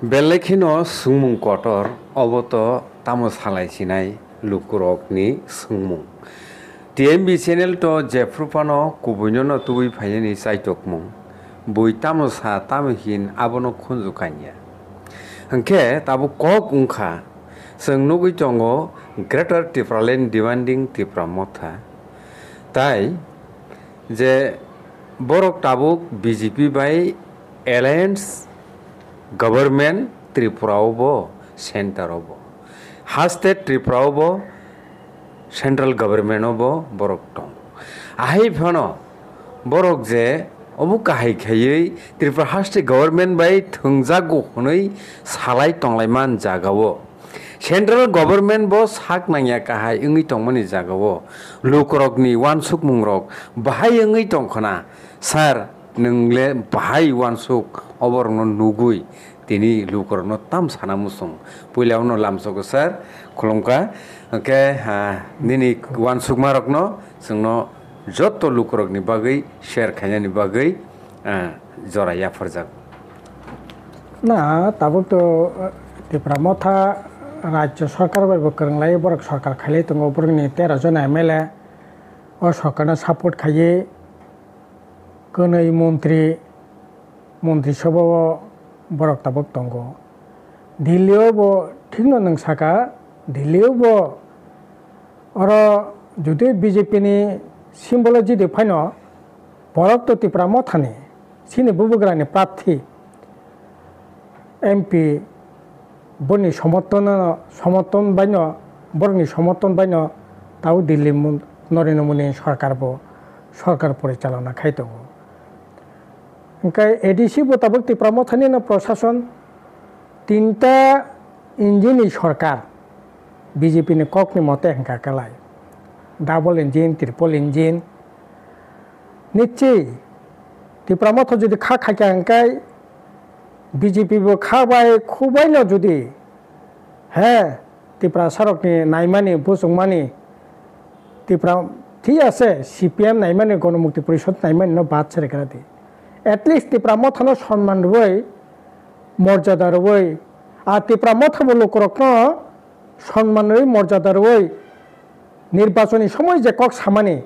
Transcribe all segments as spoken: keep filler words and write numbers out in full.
Belai kheno swngmung kotor, obo to tamo salai sinai lukurokni swngmung. T M B channel to jephru phano kubuino no tubui phainani chaitokmung. Bui tamo sa tamo hin abono khunju kanya. Hwnkhe tabuk kok wngkha, chwng nugui tongo Greater Tipraland Demanding Tipra Motha. Tai je borok tabuk B J P bai alliance government Tripura o bo, center o bo, ha state Tripura o bo, central government o bo borok tongo. Ahai phano borok je obo kahai khaiwi Tripura ha state government bai thwngjago hwnwi salai tonglaimani jaga o, central government bo sak nangya kahai wngwi tongmani jaga o lukurokni uansukmungrok bahai wngwi tongkhwna. Sir, nwng le bahai uansuk oborokno nugwi tini lukurokno tam sana muchung? Puila uno lamsogo sir, khulumkha. Hwnkhe, ah, nini uansukmarokno chwngno joto lukurokni bagwi share khainani bagwi, ah, jora yapharjak. Na, tabuk to, eh, Tipra Motha Rajya Sarkar bai bo kwrwng lai, borok sarkar khailai tongo, borokni tero jona M L A o sarkarno support khaiwi kwnwi montri, montri sabha o borok tabuk tongo. Delhi o bo thikno nwng saka, Delhi o bo oro jodi B J P ni symbol o jodi phaino, borok to Tipra Mothani, chini bubagrani prarthi, M P, boni somorton, somorton baino, borokni somorton baino tao Delhi mon-, Narendra Modi ni sorkar bo, sorkar porichalona khai tongo. Hwnkhe A D C bo tabuk Tipra Mothani no prosason tinta engine ni sorkar, B J P ni kok ni mote hwnkha kwlai. Double engine, triple engine. Nichwi Tipra Motha jodi kha khaikha hwnkhe B J P bo kha bai khubaino jodi, he, Tiprasarokni naimani, buchungmani, Tipra, thik ase, C P M naimani, Ganamukti Porishod naimani no bad se rwkha di. At least Tipra Mothano sonman rwui, morjada rwui, a Tipra Motha bo lukurokno sonman rwui, morjada rwui, nirbachoni somoi je kok samani,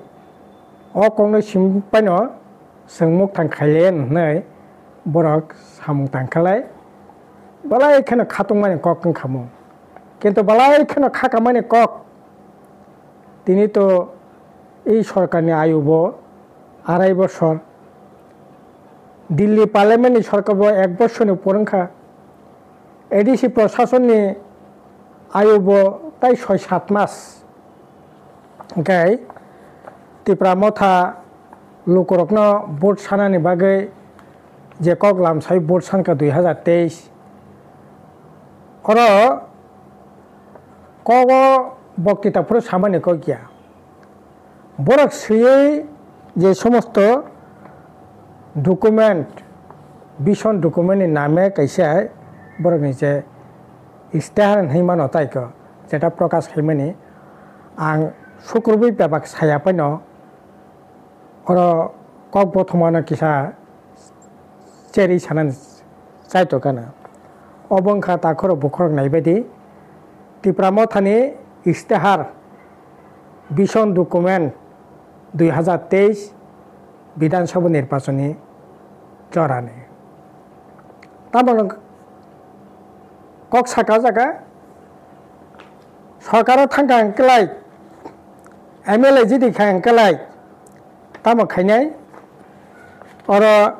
o kokno sim paino chwng mukthang khaile hwnwi borok samung tangkhalai. Belai kheno khatungmani kok wngkha mo. Kintu belai kheno khakamani kok. Tini to ei sorkarni ayu bo arai bosor. Delhi parliament ni sorkar bo ek bosorni upor wngkha. A D C prosasonni ayu bo tai soi sat mas. Hwnkhe Tipra Motha lukurokno vote sanani bagwi je kok lamsai vote sankha dui hazar teis. Oro kogo boktita phuru samani kok ya. Borok swiwi je somosto document, vision document ni name kaisa borokni je istihar hinwi mano tai kho, jeta prokash khaimani ang sukrubwi bebak saya paino oro kok bothomano kisa cherwi sanani chaitokgana. Obo wngkha takhoro bukhorok naibaidi Tipra Mothani istihar, vision document dui hazar teis Bidhan Sabha nirbachoni jorani. Tamoni kok saka o jaga sorkaro thangkha hwnkhe lai, M L A jidi kha hwnkhe lai, tamo khainai? Oro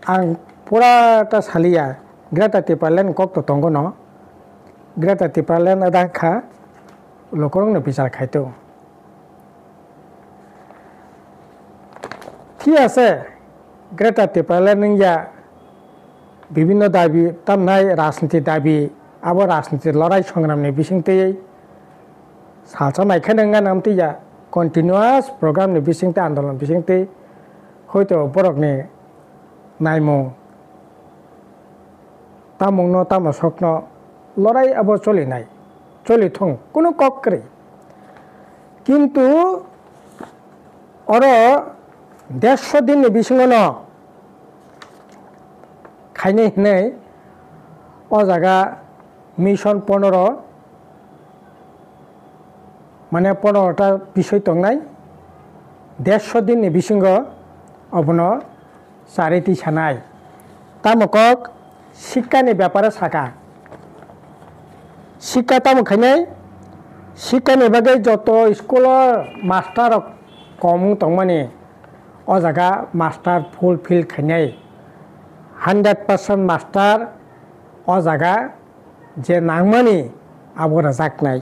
ang pura ta saliya, Greater Tipraland kok to tongo no, Greater Tipraland ada kha, lukurokno bichar khaito. Thik ase, Greater Tipraland wngya, bibhinno dabi, tamnai rajniti dabi, abo rajniti lorai songramni bisingtwi salsa naikheno wngya namtwi ya, continuous program ni bisingtwi, andolon bisingtwi, hoito borokni naimung, tamungno, tamo sokno lorai abo cholinai, cholithung, kunu kok kwrwi. Kintu oro dersho dinni bisingono khainai hinwi O jaga mission pondro, mane pondro ta bisoi tongnai, dersho din ni bisingo obono charwi twi sanai. Tamo kok sikka ni bepare saka. Sikka tamo khainai, sikka ni bagwi joto school o master rok kom wng tongmani, o jaga master fulfill khainai, hundred percent master o jaga je nangmani abo rwjaknai.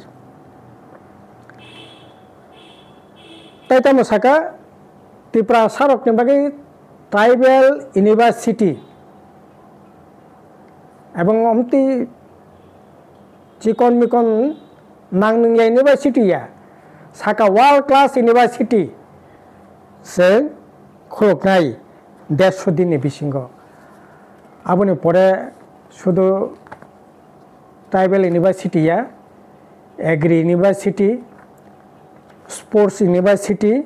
Tai tamo saka, Tiprasa rokni bagwi tribal university, ebong omtwi chikon mikon nang nungya university ya, saka world class university se khuluknai dersho din ni bisingo. Aboni pore sudu tribal university ya, agri university, sports university,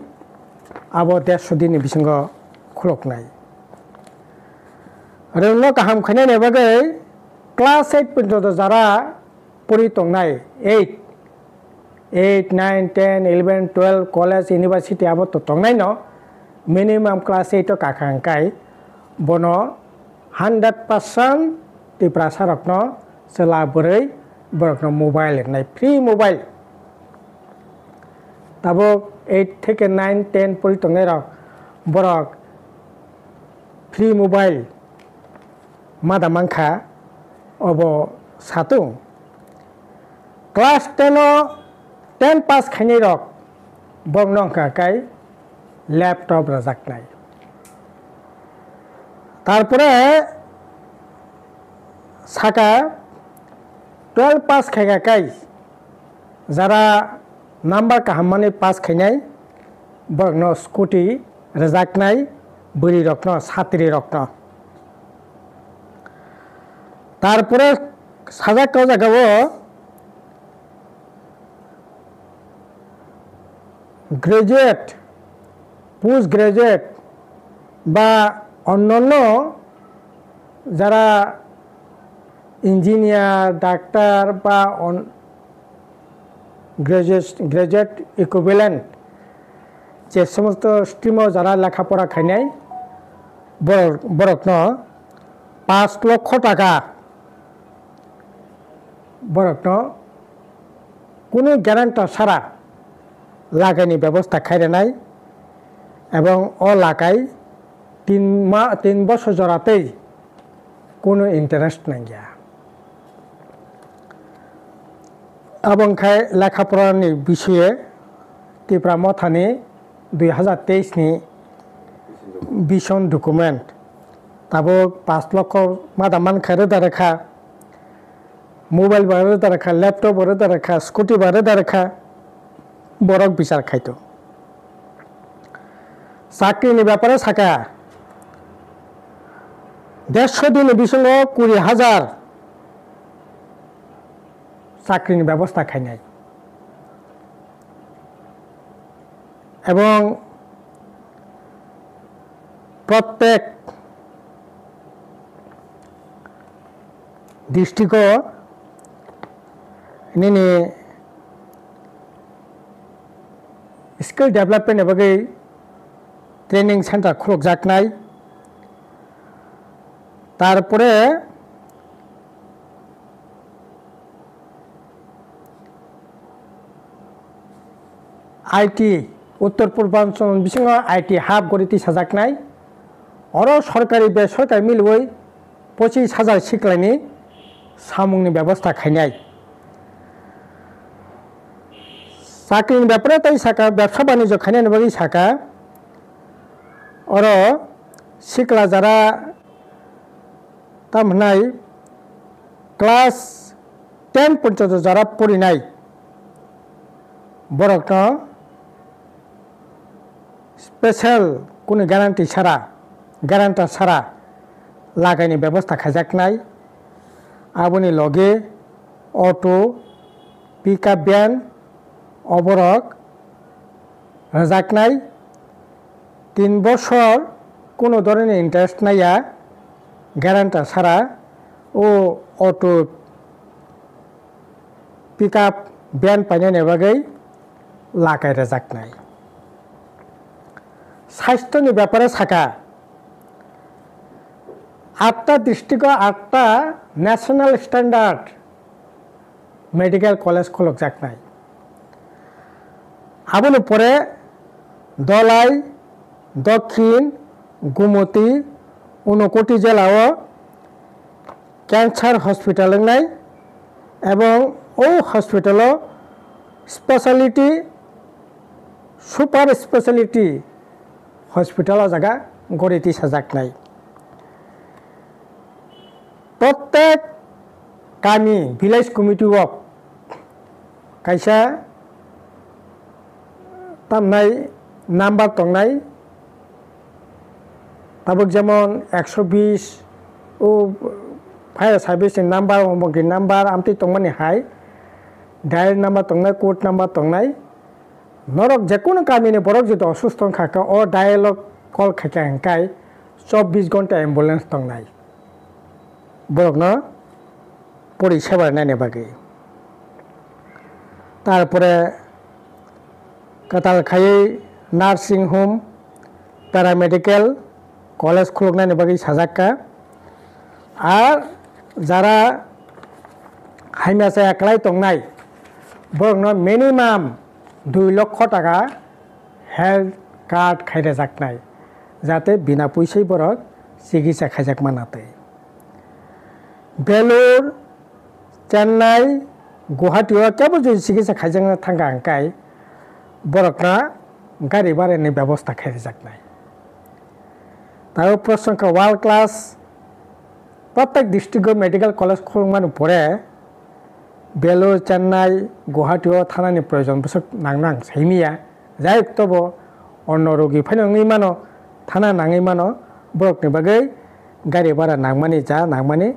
abo dersho din ni bisingo khuluknai. Rwngno kaham khainani bagwi class eight porjonto jara pori tongnai, eight, eight, nine, ten, eleven, twelve, college, university abo to tongnai no, minimum class eight o kakha hwnkhe bono hundred percent Tiprasa rokno chwla bwrwi borokno mobile rwnai, free mobile. Tabuk eight theke nine, ten pori tongnai rok, borok free mobile ma da mankha, obo satung. Class ten o, ten pass khainai rok, borokno wngkha kai laptop rwjaknai. Tarpore saka twelve pass khaika kai, jara number kaham mani pass khainai, borokno scooty rwjaknai, bwrwi rokno, satri rokno. Tarpore sajak o jaga o graduate, post graduate ba onnonno jara engineer, doctor ba on-, graduate, graduate equivalent je somosto stream o jara lekha pora khainai borok, borokno pash lokho taka borokno kunu guarantor sara lakaini bebosta khai rwnai, ebong o lakai tin ma-, tin bosor jora tei kunu interest nangya. Abo wngkha lekha porani bisoye Tipra Mothani dui hazar teis ni vision document. Tabuk pash lokho ma da mankha, rwda rwkha, mobile ba rwda rwkha, laptop ba rwda rwkha, scooty ba rwda rwkha, borok bichar khaito. Chakri ni bepare saka, dersho din ni bisingo kuri hazar chakri ni bebosta khainai. Ebong prottek district o nini skill development ni bagwi training center khulukjaknai. Tarpore I T, Uttor Purbanchal bisingo I T hub gori tisajaknai. Oro sorkari besorkari milwi pochis hajar siklaini samungni bebosta khainai. Chakrini bepare tei saka, bebsa banijyo khainani bagwi saka, oro sikla jara tamo hwnai class ten porjonto jara porinai borokno special kunu guarantee sara, guarantor sara lagaini bebosta khaijaknai. Aboni loge auto, pickup van oborok rwjaknai. Tin bosor kunu dhoroner interest naiya, guarantor sara o auto pickup van painani bagwi lakai rwjaknai. Sasthoni bepare sakha, atta district-o atta national standard medical college khulukjaknai. Aboni pore Dholai, Dokhin, Gumoti, Unakoti jela-o cancer hospital wngnai, ebong o hospital-o speciality, super speciality hospital o jaga gori tisajaknai. Prottek kami, village committee o kaisa tamnai number tongnai, tabuk jemon ekso bis o fire service ni number, homogri number amtwi tongmani hai, dial number tongnai, code number tongnai. Norok jekunu kamini borok jodi osusto wngkha khe o dial o call khaikha hwnkhe chobbish ghonta ambulance tongnai borokno pori seba rwnani bagwi. Tarpore kwtal khaiwi nursing home, paramedical, college khuluknani bagwi sajakka. Ar jara hamya chaya kwlai tongnai, borokno minimum dui lokho taka health card khai rwjaknai, jate bina puisai borok chikitsa khaijak manatwi. Belur, Chennai, Guwahati o kebo jodi chikitsa khaijakna thangkha hwnkhe borokno gari barani bebosta khai rwjaknai. Taibo prosong kha world class, prottek district o medical college khulukmani pore Belur, Chennai, Guwahati o thanani proyojon bwswk nang nang saimiya. Jai tobo onno rogi phano wngwi mano, thana nangwi mano, borokni bagwi gari bara nangmani, ja nangmani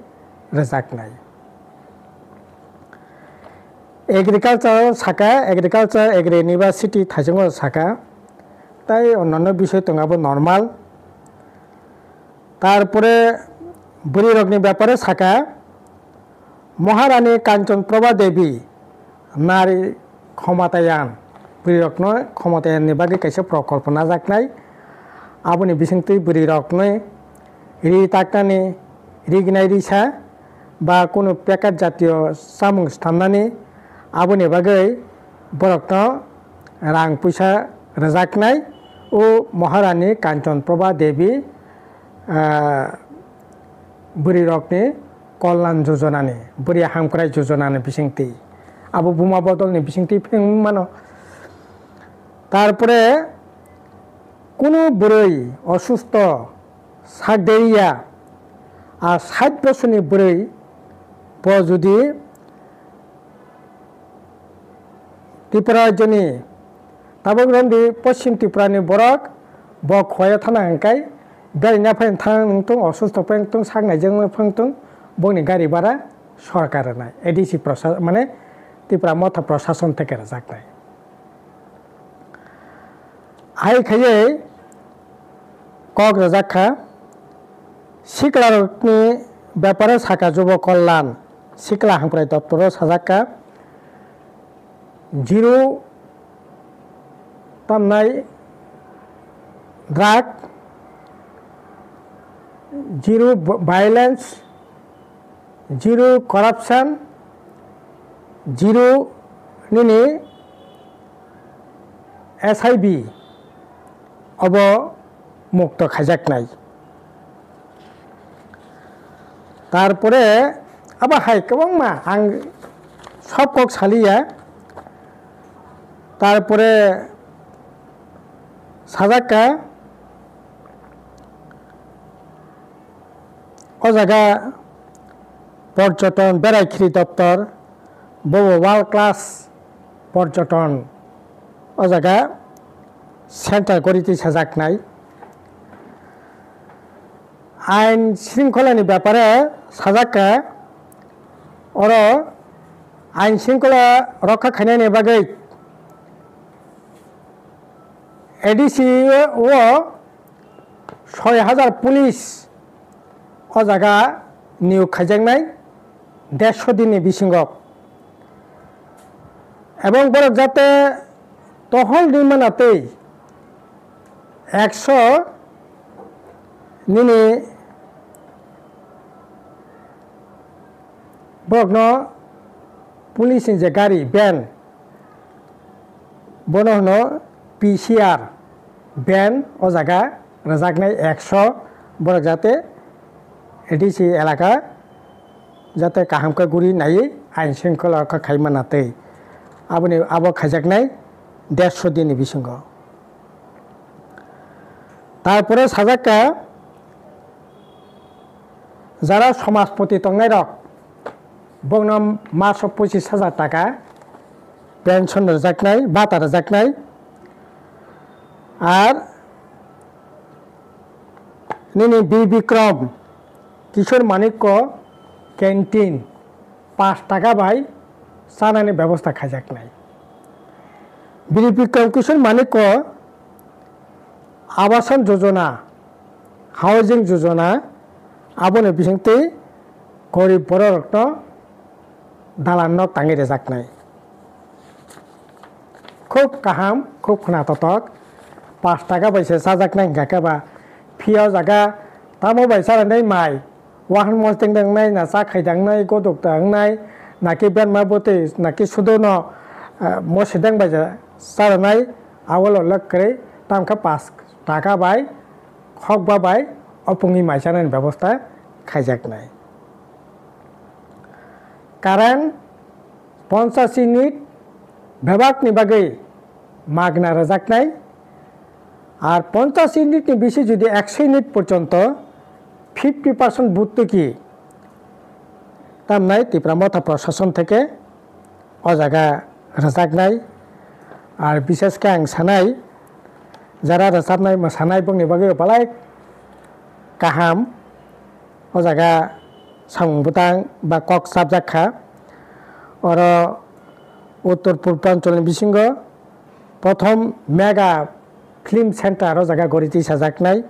rwjaknai. Agriculture saka, agriculture, agri university thaichungo saka, tai onnanno bisoi tongo abo normal. Tarpore bwrwi rokni bepare saka, Maharani Kanchan Prabha Devi nari khomatayan, bwrwi rokno khomatayan ni bagwi kaisa prokolpo najaknai. Aboni bisingtwi bwrwi rokni ri taknani, riginai risa ba kunu packet jatiyo samung stamnani, aboni bagwi borokno rang puisa rwjaknai. O Maharani Kanchan Prabha Devi, ah, bwrwi rokni kollan jojonani, bwrwi hamkrai jojonani bisingtwi, abo buma bodolni bisingtwi pheng mano. Tarpore kunu bwrwi osusto sak deriya, a sait bosorni bwrwi bo jodi Tripura rajyoni tabuk romdi Poschim Tripurani borok bo khowai thana hwnkhe beraina phai thang wngtung, osusto phai wngtung, sak naijak phai wngtung, bongni gari bara sorkar rwnai, A D C prosa-, mane Tripura motha prosason theke rwjaknai. Hai khaiwi kok rwjak kha, siklarokni bepare saka Jubo Kalyan, sikla hamkrai doptoro sajak kha, zero tamnai drug, zero violence, zero corruption, zero nini S I B obo mukto khaijaknai. Tarpore abo hai kwbangma ang sob kok saliya. Tarpore sajak kha o jaga porjoton berai khiri doptor, bobo world class porjoton o jaga center gori twi sajaknai. Ain shringkholani bepare sajak kha, oro ain shringkhola rokha khainani bagwi A D C o soi hajar police o jaga niyok khaijaknai dersho dinni bisingo. Ebong borok jate tohol rimana tei ekso nini borokno police ni je gari, van, bono hwno P C R van, o jaga rwjaknai ekso borok jate A D C elaka jate kaham khe guri naiwi ain shringkhola khe khai manna tei aboni abo khaijaknai dersho dinni bisingo. Tarpore sajak kha, jara somajpoti tongnairok, bokno maso pochis hajar taka pension rwjaknai, bata rwjaknai. Ar nini Bir Bikram Kishore Manikya canteen, panch taka bai chanani bebosta khaijaknai. Bir Bikram Kishore Manikya Abasan Yojana, Housing Yojana, aboni bisingtwi gorib bororokno dalan nok tangwi rwjaknai. Khub kaham, khub khwnatotok. Panch taka bai se chajaknai hwnkha khe ba, phiya o jaga tamo bai chajaknai mai, wahan mosdeng dangnai, na cha khai dangnai, godok dangnai, naki benma bwtwi, naki sudo no, ah, mosideng bai ja chajaknai, abo lolok kwrwi, tamkhe panch taka bai, khokba bai, opungwi mai chanani bebosta khaijaknai. Current ponchash unit bebakni bagwi magna rwjaknai, ar ponchash unit ni bisi jodi ekso unit porjonto fifty percent buttuki tamnai Tipra Motha Prashason theke o jaga rwjaknai. Ar bishesh khe ang sanai, jara rwchapnai, mwsanai bokni bagwi belai kaham. O jaga samung bwtang ba kok chapjak kha. Oro Uttor Purbanchal ni bisingo prothom mega film center o jaga gori tisajaknai.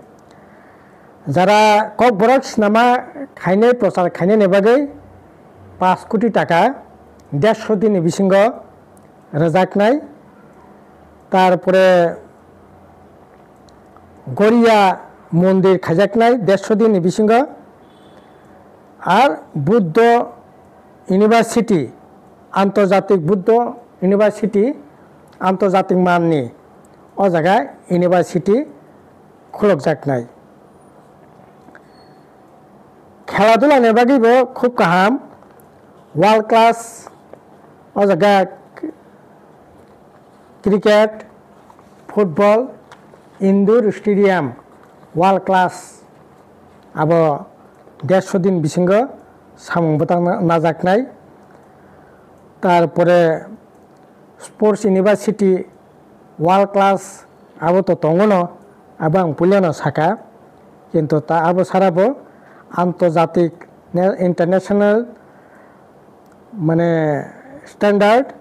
Jara Kokborok sinama khainai, prochar khainani bagwi panch koti taka dersho dinni bisingo rwjaknai. Tarpore Goria mondir khaijaknai dersho dinni bisingo. Ar Buddho University, Antarjatik Buddho University, antarjatik manni o jaga university khulukjaknai. Khela dula ni bagwi bo khub kaham, world class o jaga cricket, football, indoor stadium, world class, abo dersho din bisingo samung bwtang na-, najaknai. Tarpore Sports University world class abo to tongo no, abo ang puilano saka, kintu ta abo sara bo antarjatik, ne-, international mane standard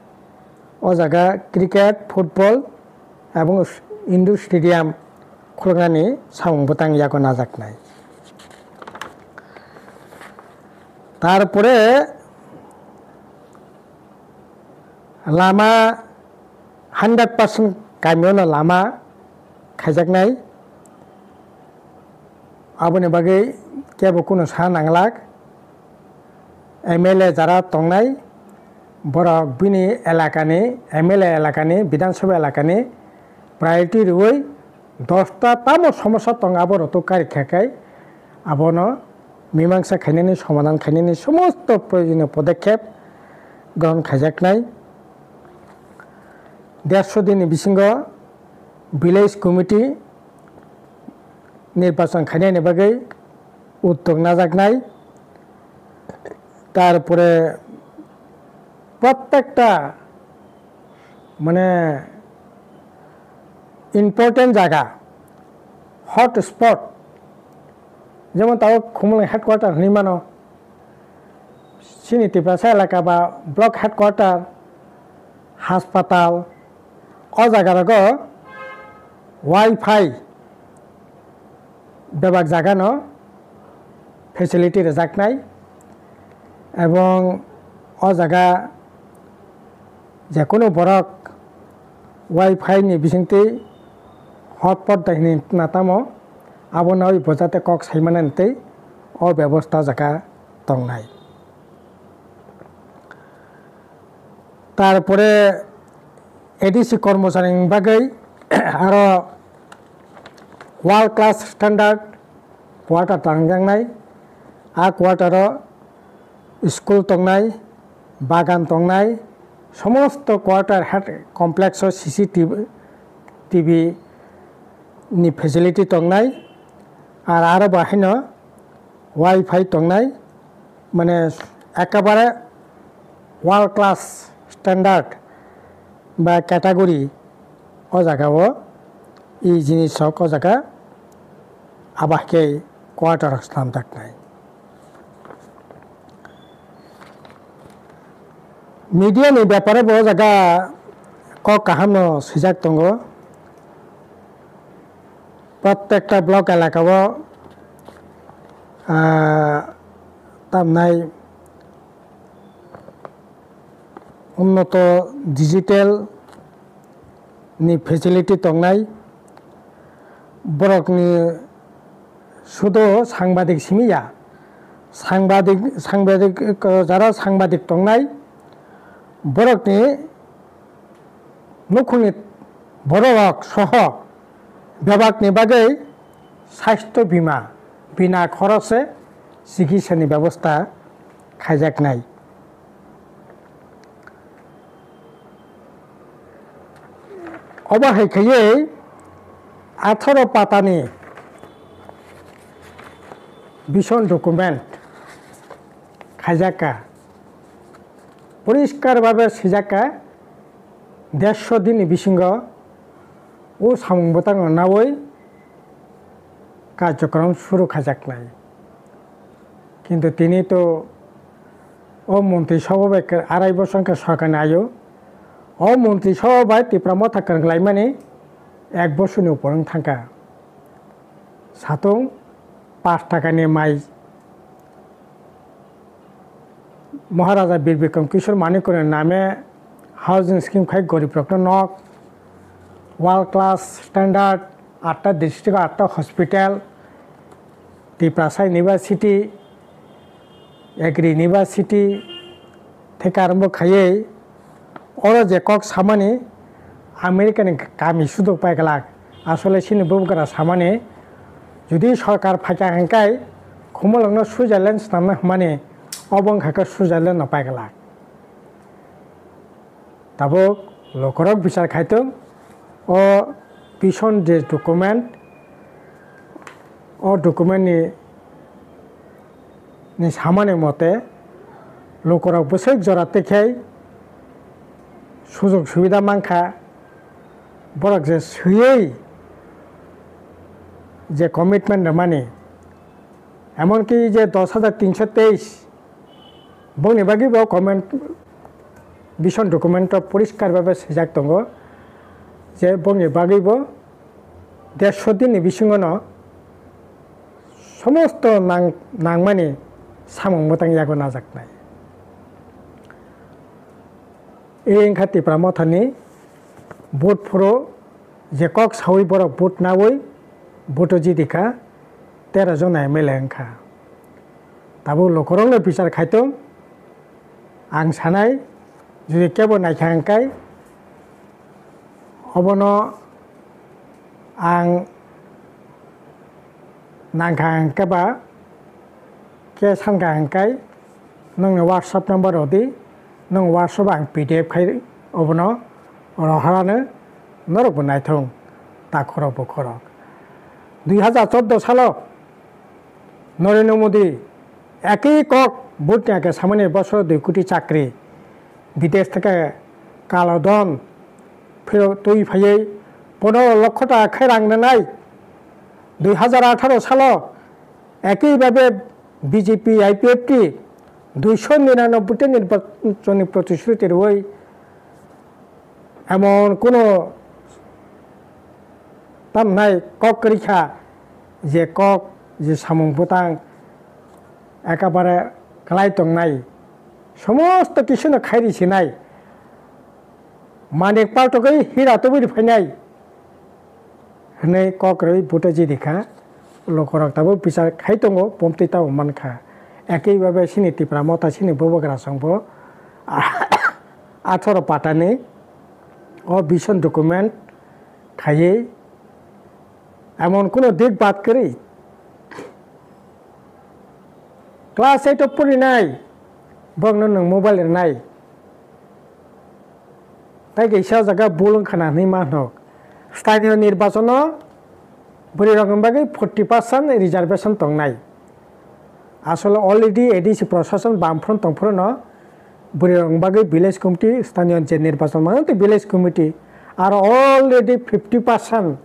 o jaga cricket, football ebong indoor stadium khuluknani samung bwtang yago najaknai. Tarpore lama hundred percent kamio no lama khaijaknai. Aboni bagwi kebo kunu sa nanglak. M L A jara tongnai, borok bini elakani, M L A elakani, Bidhan Sabha elakani priority rwui dosta tamo somosa tongo, abo rwtwk kari kha khe abono mimangsa khainani, somadhan khainani somosto proyojoniyo podekkhep grohon khaijaknai. Dersho dinni bisingo village committee nirbachon khainani bagwi uddog najaknai. Tarpore prottekta mane important jaga, hot spot, jemon tabuk Khumulwng headquarter hinwi mano, chini Tiprasa elaka ba block headquarter, haspatal, o jaga rogo wifi bebak jaga no facility rwjaknai. Ebong o jaga jekunu borok wifi ni bisingtwi hotspot dai hwnwi tongna tamo, abono oi bo jate kok sai manani tei o bebosta o jaga tongnai. Tarpore A D C kormochari ni bagwi aro world class standard quarter tangjaknai. A quarter o school tongnai, bagan tongnai, somosto quarter head complex o C C T V, T V ni facility tongnai, ar aro bo haino wifi tongnai, mane ekabare world class standard ba category o jaga o, e jinis rok o jaga abo hai khe quarter rok swnamjaknai. Media ni bepare bo o jaga kok kaham no swijak tongo. Prottekta block elaka o, ah, tamnai unnoto digital ni facility tongnai, borokni sudo sangbadik simi ya, sangbadik, sangbadik, jara sangbadik tongnai, borokni nukhungni bororok soho bebakni bagwi sasthya bima bina khorokse chikitsani bebosta khaijaknai. Obo hai khaiwi atharo patani vision document khaijakka, poriskar babe swijakka, dersho dinni bisingo o samung bwtangno naui karjokrom suru khaijaknai. Kintu tini to o montri sobha bai arai bosor wngkha sorkar ni ayo. O montri sobha bai Tipra Motha kwrwnglaimani ek bosorni upor wng thangkha. Satung pash takani mai Maharaja Bir Bikram Kishore Manikya ni name housing scheme khai gorib rokno nok, world class standard, atta district, atta hospital, Tiprasa University, Agri University, theka arombo khaiwi oro je kok samani America ni kami sudok pai glak. Asole chini bubagra samani, jodi sorkar phaikha hwnkhai khumulwngno Switzerland swnamna hwnmani, obo wngkha khe Switzerland no pai glak. Tabuk lukurok bichar khaitwng, o vision je document, o document ni, ni samani mote lukurok bwswk jora twikhai sujog subida mankha, borok je swiwi je commitment rwmani, emonki je dos hajar tinsho teis bongni bagwi bo comment, vision document o poriskar babe swijak tongo je bongni bagwi bo dersho dinni bisingono somosto nang-, nangmani samung mwtang yago najaknai. Ei wngkha Tipra Mothani vote phuru je kok saui borok vote naui vote o jidi kha, tero jona M L A wngkha. Tabuk lukurokno bichar khaitwng, ang sanai, jodi kebo naikha hwnkhai, obono ang nangkha hwnkhai ba khe sankha hwnkhai, nwngni WhatsApp number rwdi, nwng WhatsApp ang P D F khai obono rohorano norokbo naithung, takhorok bukhorok. Dui hajar chordo salo Narendra Modi ekhi kok vote ni age samani bosoro dui koti chakri, bidesh theke kalo dhon phirok twi phaiwi pondro lokho taka khai rang rwnai. Dui hajar atharo salo ekhi bhabe B J P I P F T duisho niranobboi ta nirbachon ni protishruti rwui emon kuno tamnai kok kwrwi kha, je kok, je samung bwtang ekabare kwlai tongnai, Somosto kisuno khairi sinai. Manik paltogwi hira tubui phainai. Hwnwi kok rwi buto jidi kha. Lokorok tabuk bichar khai tongo, pomtwi tabuk man kha. Ekei babe sini Tipra Motha sini bubagra songbo atharo patani o vision document khaiwi emon kuno dik bad kwrwi class eight o purinai borokno nwng mobile rwnai. Tai kaisa jaga bul wngkha na hinwi ma hwnok. Staniyo nirbachono bwrwirokni bagwi forty percent reservation tongnai. Asole already A D C prosason bamphron tongphrono bwrwirokni bagwi village committee, staniyo je nirbachon mano tei village committee aro already fifty percent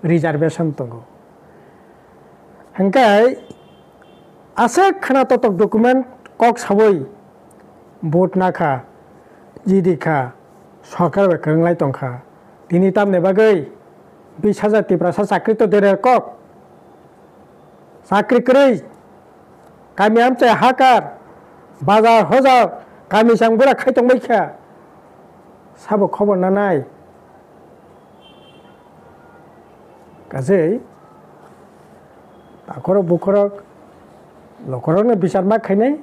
reservation tongo. Hwnkhe aswk khwna totok document kok sawi vote nakha, jidi kha, sorkar bai kwrwnglai tongkha. Tini tamni bagwi bish hajar Tiprasa chakri to derer kok. Chakri kwrwi, kami amchai hakar, bazar hojar, kami chang bura khai tongbai kha. Sabo khobor nanai. Kajei, takhorok bukhorok, lokorokno bichar ma khainai.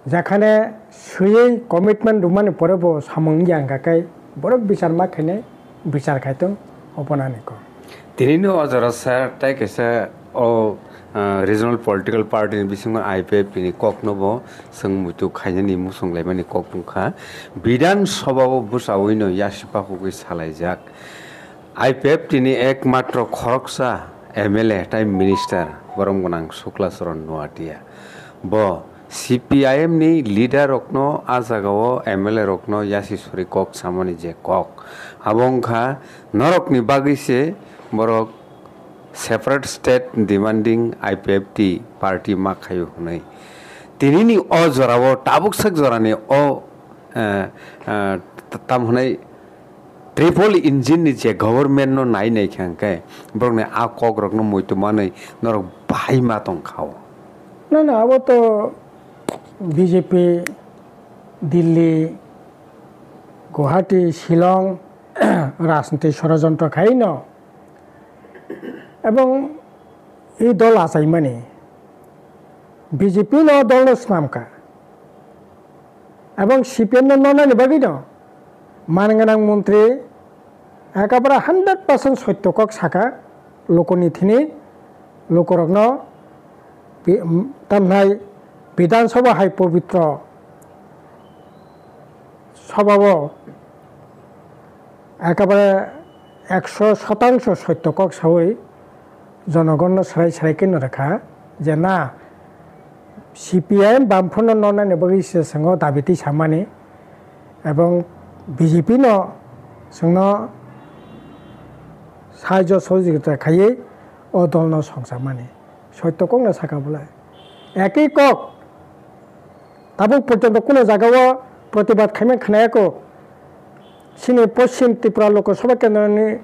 Jekhane swiwi commitment rwmani pore bo samung wngya hwnkha khe borok bichar ma khainai, bichar khai tong, obo nani kok. Tinino o jora sir, tai kaisa o, ah, regional political party ni bisingo I P F T ni kokno bo chwng muitu khainani muchung laimani kok wngkha. Bidhan Sabha o bwsawino yasipa hugwi salaijak. I P F T ni ekmatro khoroksa M L A tai minister borom gwnang Shukla Charan Noatia. Bo C P I M ni leader rokno a jagao M L A rokno yasi suri kok samani je kok. Abo wngkha norokni bagwi se borok separate state demanding I P F T party ma khaio hwnwi. Tinini o jorao tabuk sak jorani o, eh, eh, tam hwnwi triple engine ni je government no nai nai kha hwnkhe borokni a kok rokno muitu manwi norok bahai ma tong kha o. Na, na, abo to B J P, Delhi, Guwahati, Shillong rajniti sorojontro khai no. Ebong i dol achaimani B J P no dol no swnam kha. Ebong C P M no nonani bagwi no man gwnang montri ekabare hundred percent sotto kok saka, lokoni thini lokorokno bi-, tamnai Bidhan Sabha hai pobitro sabhao ekabare ekso shotangso sotto kok sawi jonogonno swrai swrai khe no rwkha je na, C P I M bamphorno nonani bagwi se chwngno dabi twi samani ebong B J P no chwngno sahajyo sohojogita khaiwi o dolno songchamani. Sotto kokno saka bolai. Ekwi kok. Tabuk porjonto kuno jagao protibad khaimani khwnayakho. Chini Poschim Tripura Lok Sabha Kendroni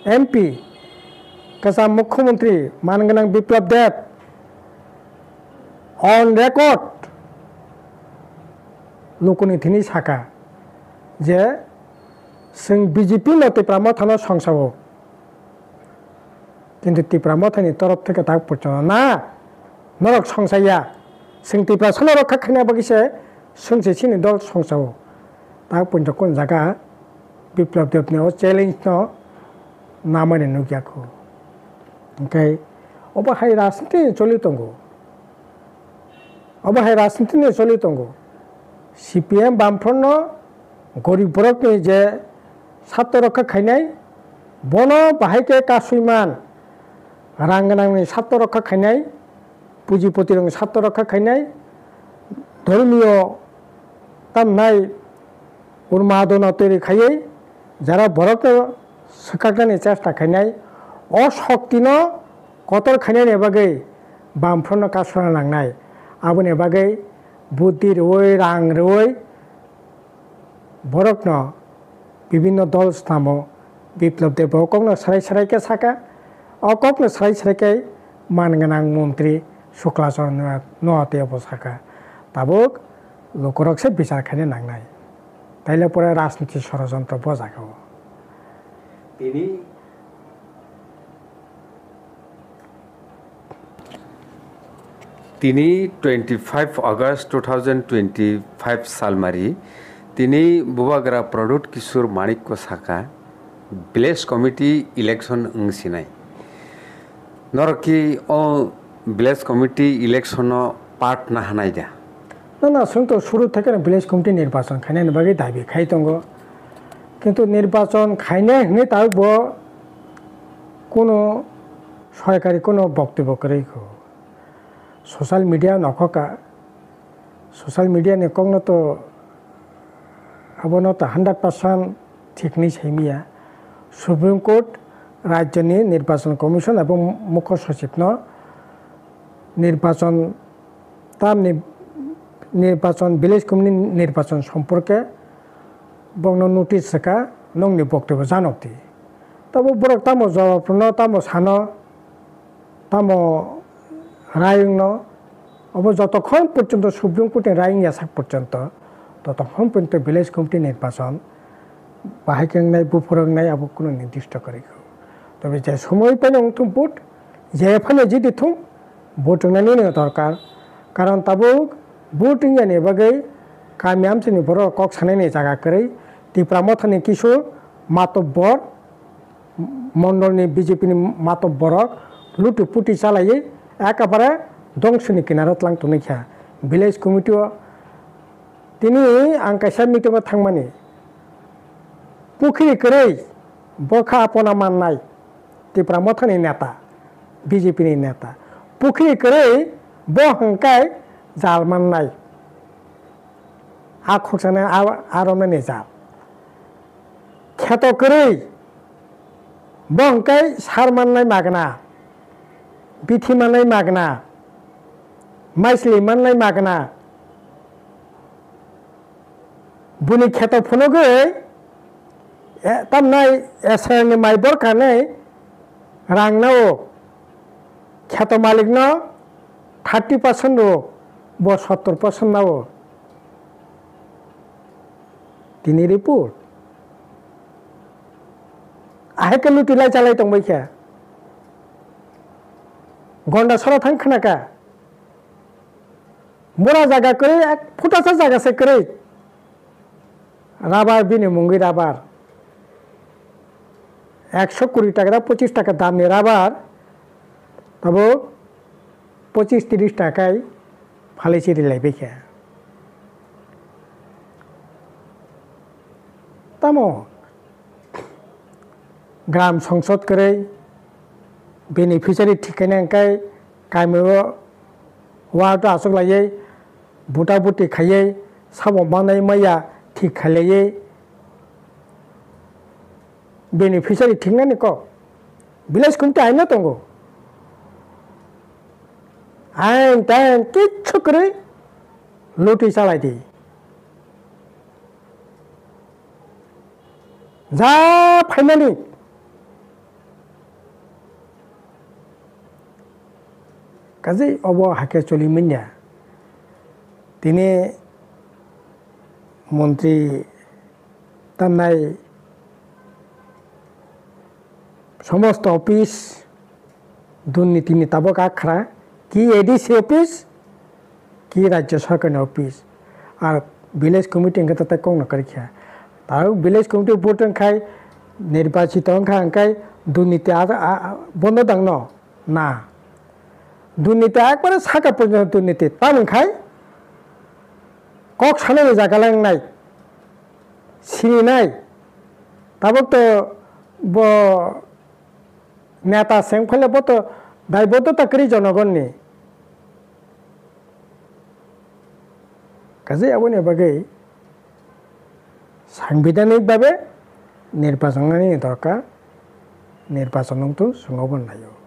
M P, kwcham Mukhyamantri man gwnang Biplab Deb on record lukuni thini saka je chwng B J P no Tipra Mothano songsao. Kintu Tipra Mothani torof theke tak porjonto na, norok songsaya. Chwng Tiprasano rokha khaina bagwi se chwngse chini dol songsao. Tak porjonto kun jaga Biplab Debni o challenge no namani nukya kho. Hwnkhe obo hai rajniti choli tongo. Obo hai rajniti ni choli tongo. C P M bamphorno gorib borokni je satto rokha khainai, bono bahai khe kasui man, rang gwnangni satto rokha khainai, pujipotirokni satto rokha khainai, dhormiyo tamnai urma adona teri khaiwi jara borokno swkaknani chesta khainai, o shoktino kotor khainani bagwi bamphorno kasuna nangnai. Aboni bagwi buddhi rwui, rang rwui borokno bibinno dol snamo. Biplab Deb bo kokno swrai swrai khe saka, o kokno swrai swrai khe man gwnang montri Shukla Charan Noatia bo saka. Tabuk lukurok se bichar khaina nangnai. Taile pore rajniti sorojontro bo jaga o. Tini, tini twenty five August two thousand twenty five salmari, tini Bubagra Pradyut Kishore Manikko saka, village committee election wng sinai. Norok ki o village committee election o part na hanai da? Na, na, chwng to suru theke no village committee nirbachon khainani bagwi dabi khai tongo. Kintu nirbachon khainai hwnwi tabuk bo kuno sorkari kuno boktobyo kwrwi kho. Social media nokhoka, social media ni kokno to abono to hundred percent thik hwnwi saimanya. Supreme Court, rajyoni nirbachon commission abo mukho sochibno nirbachon tamni nirbachon, village committee nirbachon somporke bokno notice rwkha, nokni boktobyo janokdi. Tabuk borok tamo jawab rwno, tamo sano, tamo rai wngno, obo jotokhon porjonto Supreme Court ni rai wngya sak porjonto, totokhon porjonto village committee nirbachon bahai khe wngnai, buphuru wngnai, abo kuno nirdisto kwrwi kho. Tobe je somoi phano wngthung vote, je phano jiti thung, vote wngnani no dorkar. Karon tabuk vote wngyani bagwi kami amchaini borok kok sanaini jaga kwrwi, Tipra Mothani kisu matobor, mondolni B J P ni matobor borok luti puti chalaiwi ekabare dongsoni kinaro tlang tongwi kha. Village committee o tini ang kaisa meeting o thangmani, pukhiri kwrwi bokha apona mannai Tipra Mothani neta, B J P ni neta, pukhiri kwrwi bo hwnkhai jal mannai. A khuksanai a, a romnani jal. Kheto kwrwi, bo hwnkhai sar mannai magna, bithi mannai magna, maisli mannai magna. Buni kheto phunugwi, e, tamnai S R ni mai borkanai rang nao. Kheto malikno thirty percent rw, bo sottor percent nao. Tini report. Ahai khe luti lai chalai tongbai khe. Gonda sora thang khna kha. Bura jaga kwrwi, ek phutasa jaga se kwrwi. Rabar bini mungwi rabar. Ekso kuri taka da pochis taka damni rabar. Tabuk pochis tris takai phalwi se rilaibai khe. Tamo gram songsod kwrwi beneficiary thik khaina hwnkhe kamio ward o achuk laiwi buta buti khaiwi sabo manai maya thik khailaiwi beneficiary thiknani kok village committee aino tongo. Ain tain kichu kwrwi lutwi chalai di. Ja phaimani kaje obo hakhe choli manya. Tini montri tamnai somosto office durniti ni tabok akhra, ki A D C office, ki rajya sarkar ni office, ar village committee hwnkhe tatai kokno kwrwi kha. Tabuk village committee vote wngkhai nirbachito wngkha hwnkhe durniti a, a, bondo dangno? Na. Durniti ekbare saka porjonto durniti. Tamo wngkhai kok sanani jaga le wngnai, sininai. Tabuk to bo neta se wngphale bo to daiboddota kwrwi jonogonni. Kaje aboni bagwi sangbidhanik babe nirbachon nani dorkar, nirbachon wngthu chwng obo naio.